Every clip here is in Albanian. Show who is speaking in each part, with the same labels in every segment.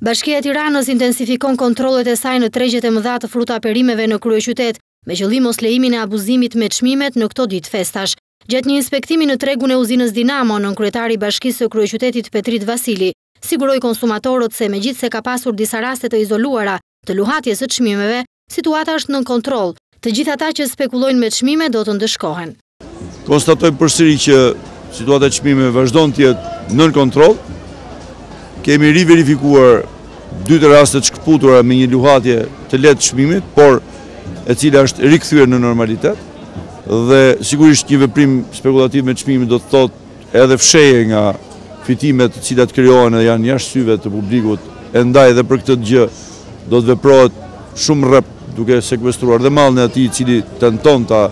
Speaker 1: Bashkia e Tiranës intensifikon kontrollet e saj në tregjet e mëdha të fruta perimeve në kryeqytet, me qëllim moslejimin e abuzimit me çmimet në këto ditë festash. Gjatë një inspektimi në tregun e uzinës Dinamo, nënkryetari i Bashkisë së Kryeqytetit Petrit Vasili, siguroi konsumatorët se megjithëse ka pasur disa raste të izoluara të luhatjes së çmimeve, situata është nën kontroll. Të gjithë ata që spekulojnë me çmime do të ndëshkohen.
Speaker 2: Konstatojmë përsëri që situata e çmimeve vazhdon të jetë nën kontroll. Kemi riverifikuar dy tre raste të shkëputura me një luhatje të lehtë çmimit, por e cila është rikthyer në normalitet dhe sigurisht një veprim spekulativ me çmimin do të thotë edhe fshehje nga fitimet të cilat krijohen dhe janë jashtë syve të publikut e ndaj dhe për këtë gjë do të veprohet shumë rreptë duke sekuestruar dhe mallin e atij i cili tenton ta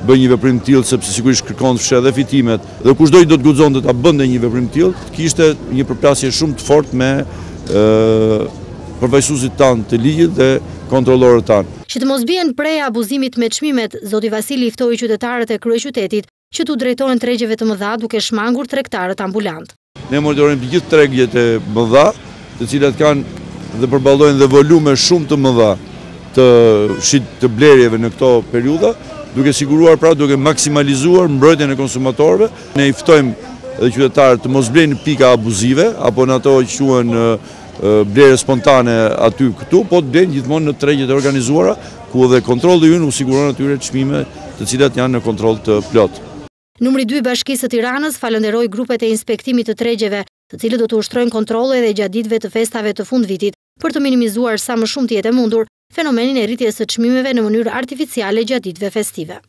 Speaker 2: bëjë një veprim të tillë sepse sigurisht kërkon të fshehë dhe fitimet dhe kushdo që do të guxonte ta bënte një veprim të tillë të kishte një përplasje shumë të fortë me përfaqësuesit tanë të ligjit dhe kontrollorët tanë.
Speaker 1: Që të mos bien pre e abuzimit me çmimet, zoti Vasili ftoi qytetarët e kryeqytetit që t'u drejtohen tregjeve të mëdha duke shmangur tregtarët ambulantë.
Speaker 2: Ne monitorojmë të gjithë tregjet e mëdha, të cilat kanë dhe përballojnë dhe volume shumë të mëdha të shit të blerjeve në këto periudha, duke siguruar pra duke maksimalizuar mbrojtjen e konsumatorëve. Ne i ftojmë edhe qytetarët të mos blejnë në pika abuzive apo në ato që quhen blerje spontane aty këtu, po të blejnë gjithmonë në tregjet e organizuara, ku edhe kontrolli ynë u siguron atyre çmime të cilat janë në kontroll të plotë.
Speaker 1: Numri dy i Bashkisë së Tiranës falënderoi grupet e inspektimit të tregjeve, të cilët do të ushtrojnë kontrolle edhe gjatë ditëve të festave të fundvitit, për të minimizuar sa më shumë të jetë e mundur fenomenin e rritjes së çmimeve në mënyrë artificiale gjatë ditëve festive.